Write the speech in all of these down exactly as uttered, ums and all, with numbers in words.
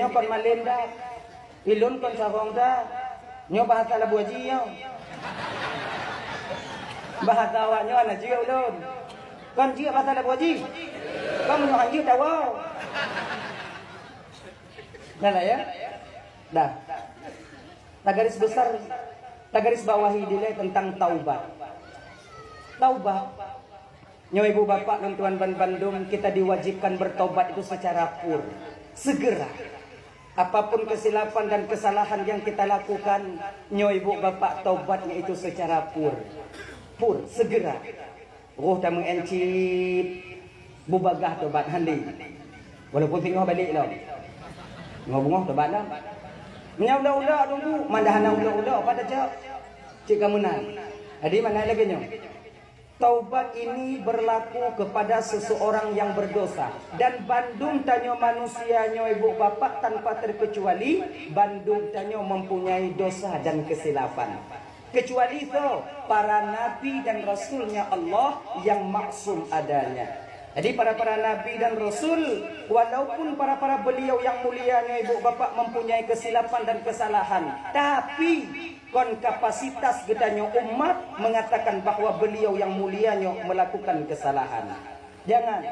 Nyoe kon malem dah. Ilôn kon sarong dah. Nyoe bahasa Labu Haji nyoe. Bahasa awak nyoe hana jeuet ulôn. Kon jeuet bahasa Labu Haji. Kon meunyoe han jeuet tawoe. Dah lah ya? Dah. Tagaris besar, tagaris bawahi dilée tentang taubat. Taubat. Nyoe ibu bapak dan tuan ban bandum, kita diwajibkan bertobat itu secara pur, segera. Apapun kesilapan dan kesalahan yang kita lakukan, nyoe ibu bapak, tobatnya itu secara pur. Pur, segera. Roh tameu'en cit, bubagaih tobat handi. Walaupun singoh balek lom. Singoh beungoh tobat lom. Meunyoe ulok-ulok tunggu, mandah hana ulok-ulok, pada cok. Cik kamunan. Jadi mana lagi nyoe? Taubat ini berlaku kepada seseorang yang berdosa. Dan bandum tanyoe manusia nyoe ibu bapak tanpa terkecuali, bandum tanyoe mempunyai dosa dan kesilapan. Kecuali soe, para nabi dan rasulnya Allah yang maksum adanya. Jadi para-para nabi dan rasul, walaupun para-para beliau yang mulia nyoe ibu bapak mempunyai kesilapan dan kesalahan, tapi kon kapasitas geutanyoe umat mengatakan bahwa beliau yang mulia nyoe melakukan kesalahan. Jangan.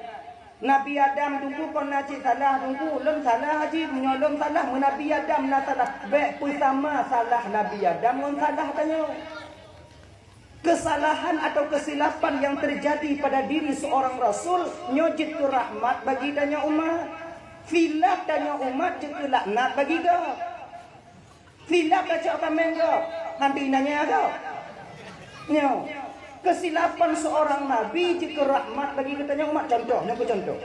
Nabi Adam tunggu kon na cit salah tunggu, lôn salah jih, meunyoe lôn salah, meunyoe Nabi Adam na salah, bék peusama salah Nabi Adam ngon salah tanyoe. Kesalahan atau kesilapan yang terjadi pada diri seorang rasul, nyoe jeuet keu rahmat bagi tanyoe umat. Silap tanyoe umat jeuet keu laknat bagi gob. Silap tacok tameng gob, nanti nanya gob. Nyoe, kesilapan seorang nabi jeuet keu rahmat bagi geutanyoe umat. Contoh, nyoe keu contoh.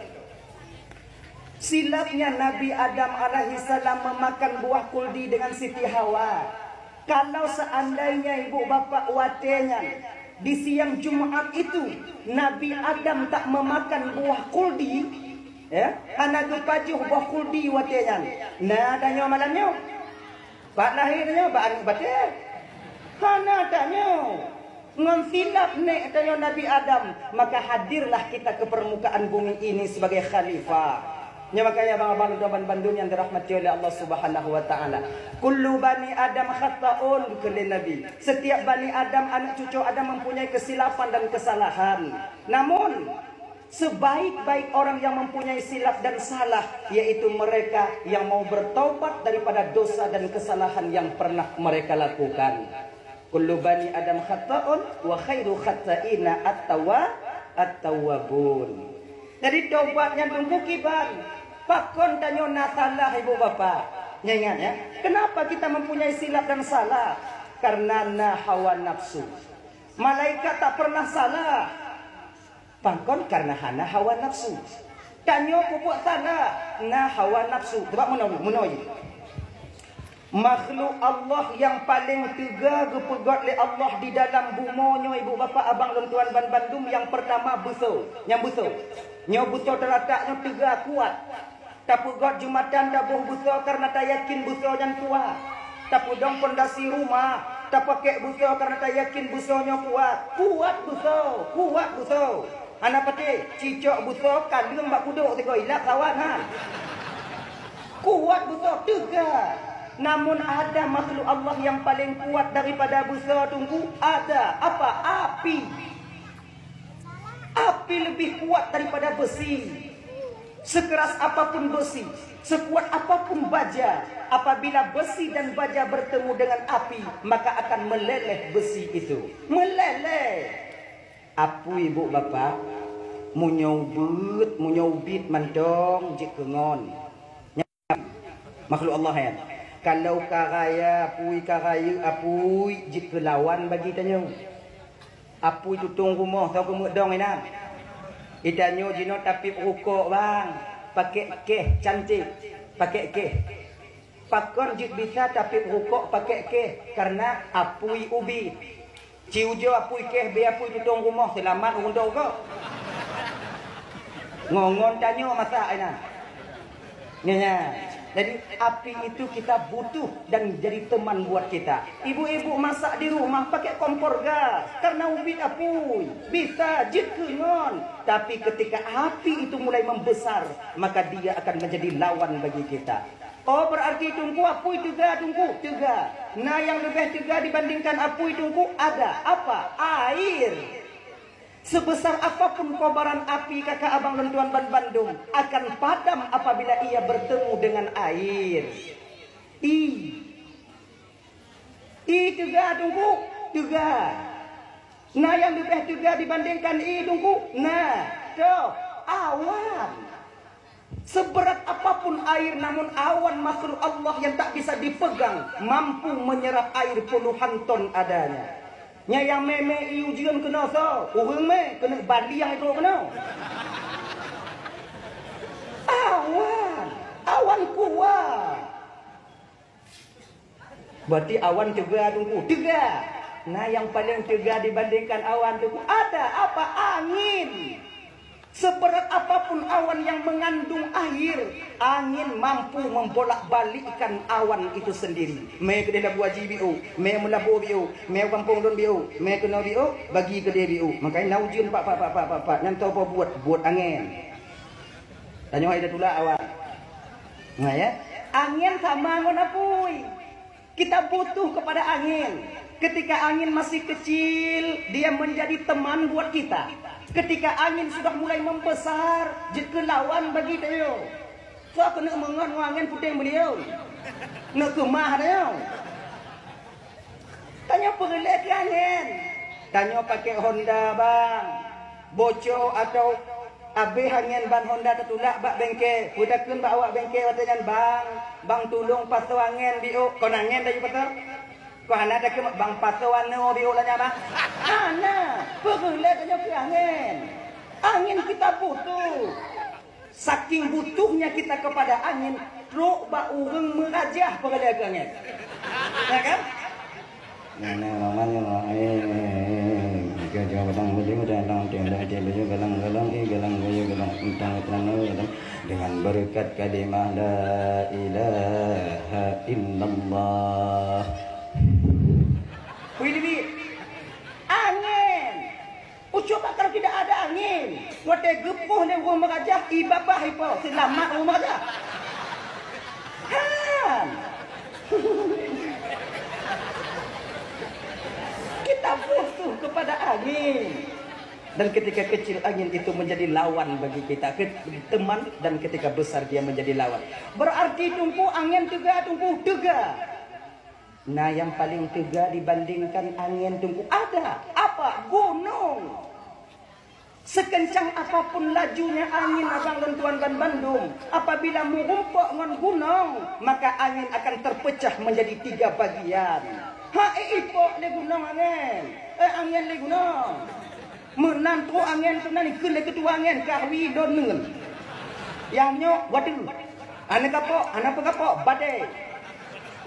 Silapnya Nabi Adam alaihissalam memakan buah kuldi dengan Siti Hawa. Kalau seandainya ibu bapak watée nyan, di siang Jumat itu, Nabi Adam tak memakan buah kuldi, ya, hana geupajoh buah kuldi watée nyan, na tanyoe malam nyoe? Pat lahé tanyoe? Bak aneuk batée? Hana tanyoe. Ngon silap nék tanyoe Nabi Adam, maka hadirlah kita ke permukaan bumi ini sebagai khalifah. Nyoe makanya abang-abang dan bandum yang dirahmati oleh Allah Subhanahu wa taala. Kullu bani Adam khata'un, kheun lé Nabi. Setiap bani Adam, aneuk cucu Adam mempunyai kesilapan dan kesalahan. Namun, sebaik-baik orang yang mempunyai silap dan salah, yaitu mereka yang mau bertaubat daripada dosa dan kesalahan yang pernah mereka lakukan. Kullu bani Adam khata'un wa khairu khata'ina at-tawwa-, at-tawwabun. Jadi taubat nyan tunggu kiban. Pakon tanyoe na salah ibu bapak? Nyoe ingat ya. Kenapa kita mempunyai silap dan salah? Karena na hawa nafsu. Malaikat tak pernah salah. Pakon? Karena hana hawa nafsu. Tanyoe peubuet salah, na hawa nafsu. Coba meunoe, meunoe. Makhluk Allah yang paling teuga geupeugét lé Allah di dalam bumoe nyoe, ibu bapak abang lôn tuan ban bandum, yang pertama beusoe. Nyang beusoe. Nyoe beusoe teuratak nyoe teuga kuat. Tapeugét jeumatan, taboh beusoe karena tayakin beusoe nyan kuat. Tapeudong pondasi rumah, tapakék beusoe karena tayakin beusoe nyoe kuat. Kuat beusoe, kuat beusoe. Hana patéh, cicok beusoe kaleueng bak kudok sigoe ilak kawan ha. Kuat beusoe teuga. Namun ada makhluk Allah yang paling kuat daripada beusoe tunggu? Ada. Apa? Api. Api lebih kuat daripada besi. Sekeras apapun besi, sekuat apapun baja, apabila besi dan baja bertemu dengan api, maka akan meleleh besi itu. Meleleh. Apui, ibu bapak, meunyoe ubit, meunyoe ubit mantong jeuet keu ngon. Makhluk Allah nyan. Kalau ka raya apui, ka rayeuk apui, jeuet keu lawan bagi tanyoe. Apui tutong rumoh, soe keumeudong inan. Di tanyoe jinoe tapiep rukok bang, pakék kéh cantik, pakék kéh. Pakon jeuet bisa tapiep rukok pakék kéh? Karena apui ubit. Ci ujoe apui kéh, beu apui tutong rumoh, seulamat ureueng dong gob. Ngon-ngon tanyoe masak inan. Nyan, nyan. Jadi api itu kita butuh dan jadi teman buat kita. Ibu-ibu masak di rumah pakai kompor gas karena ubit apui. Bisa jeuet keu ngon. Tapi ketika api itu mulai membesar, maka dia akan menjadi lawan bagi kita. Oh, berarti Teungku apui teuga, Teungku? Teuga. Nah, yang lebih teuga dibandingkan apui, Teungku, ada. Apa? Air. Sebesar apapun kobaran api, kakak abang dan tuan ban bandum, akan padam apabila ia bertemu dengan air. I. I teuga, Teungku? Teuga. Nah, yang lebih teuga dibandingkan i, Teungku? Nah, toh, awan. Seberat apapun air, namun awan makhluk Allah yang tak bisa dipegang mampu menyerap air puluhan ton adanya. Nyan nyang mé-mé i ujeuen keunoe soe? Ureuëng mé, keuneuk baliang itu keunoe. Awan, awan kuat. Berarti awan teuga, Teungku? Teuga. Nah, yang paling teuga dibandingkan awan, Teungku, ada apa? Angin. Seberat apapun awan yang mengandung air, angin mampu membolak-balikkan awan itu sendiri. Mé keudeh Labuhan Bajo biôh, mé Meulaboh biôh, mé gampông lôn biôh, mé keunoe biôh, bagi keudeh biôh. Makanya na ujeuen pak, pak, pak, pak, pak, pak, nyan toh buet, buet angin. Tanyoe hai tatulak awan. Nah, ya. Angin sama ngon apui. Kita butuh kepada angin. Ketika angin masih kecil, dia menjadi teman buat kita. Ketika angin sudah mulai membesar, jeuet keu lawan bagi tanyoe. Soe keuneuk meungon ngon angin puténg beulion. Neuk keumah tanyoe. Tanyoe peureulée keu angin. Tanyoe pakai Honda, bang. Boco atau abéh angin ban Honda tatulak bak bengke. Peutakheun bak awak bengke watée nyan, "Bang, bang tulông pasoe angin biôh." Kon angin tayue pasoe? Kon hana takheun, "Bang, pasoe anoe biôh lagée nyan, bang." Hana. Peureulée tanyoe keu angin. Angin kita butuh. Saking butuhnya kita kepada angin, trok bak ureuëng meurajah peureulée keu angin. Ya kan? Nah, nah, roman, roman, eh, eh, eh, eh, ke jauh datang baju, datang tiang, datang tiang baju, galang, galang, eh, galang, baju, galang, entang, entang, entang. Dengan berkat kalimah la ilaha illallah. Wih, Nabi. Angin. Ucok bak kalau tidak ada angin, watée geupoh lé ureuëng meurajah, i babah ipo, seulamat ureuëng meurajah. Han. Kita butuh kepada angin. Dan ketika kecil angin itu menjadi lawan bagi kita, ke-, teman, dan ketika besar dia menjadi lawan. Berarti Teungku angin teuga, Teungku teuga. Nah, yang paling teuga dibandingkan angin, Teungku, ada. Apa? Gunong. Sekencang apapun lajunya angin, abang dan tuan ban bandum, apabila meurumpok ngon gunong, maka angin akan terpecah menjadi tiga bagian. Ha, eh, ipok lé gunong angin. Eh, angin lé gunong. Meunan trok angin tu nan ikheun lé keutua angin, "Kah wi lôn neuen." Nyang nyoe wadeue. Hana kapok, hana peukapok, badai.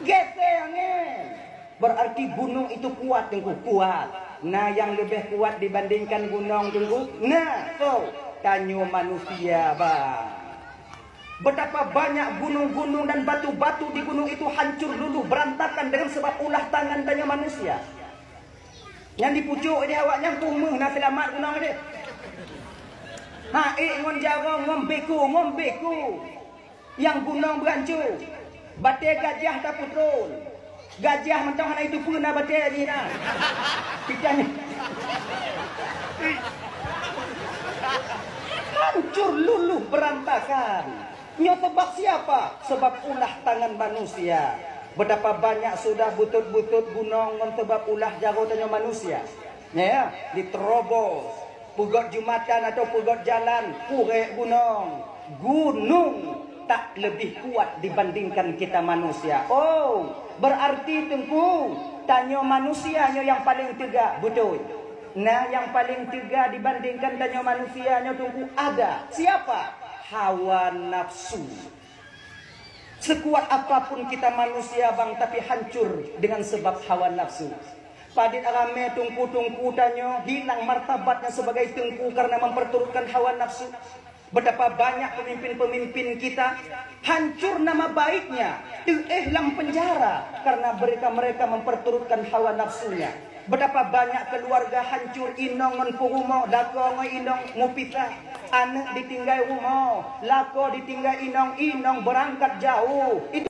Geusé angin. Berarti gunong itu kuat, Teungku, kuat. Nah, nyang leubeh kuat dibandingkan gunong, Teungku. Nah, so, tanyoe manusia, bang. Betapa banyak gunong-gunong dan batu-batu di gunong itu hancur luluh berantakan dengan sebab ulah tangan tanyoe manusia. Nyang dipucok di awak nyan peue meuh na seulamat gunong deh. Ha, ék ngon jaroe, ngon beko, ngon beko. Nyang gunong beuhancô. Batée gajah tapeutron. Gajah mantong hana jiteupeue na batée jih na. Pitanya. Hancur luluh berantakan. Nyoe sebab siapa? Sebab ulah tangan manusia. Betapa banyak sudah butôt-butôt gunong ngon sebab ulah jaroe tanyoe manusia. Ya, diterobos. Peugöt jumatan atau peugöt jalan, kurek gunong. Gunong tak lebih kuat dibandingkan kita manusia. Oh, berarti Teungku, tanyoe manusia nyoe nyang paleng teuga, beutôi. Nah, nyang paleng teuga dibandingkan tanyoe manusia nyoe, Teungku, ada. Siapa? Hawa nafsu. Sekuat apapun kita manusia, bang, tapi hancur dengan sebab hawa nafsu. Padit ramé teungku-teungku tanyoe hilang martabatnya sebagai teungku karena memperturutkan hawa nafsu. Betapa banyak pemimpin-pemimpin kita hancur nama baiknya, teuéh lam penjara karena mereka-mereka memperturutkan hawa nafsunya. Betapa banyak keluarga hancur, inong ngon peurumoh, lakoe ngon inong mupisah. Aneuk ditinggai rumoh, lakoe ditinggai inong, inong beurangkat jauh. Itu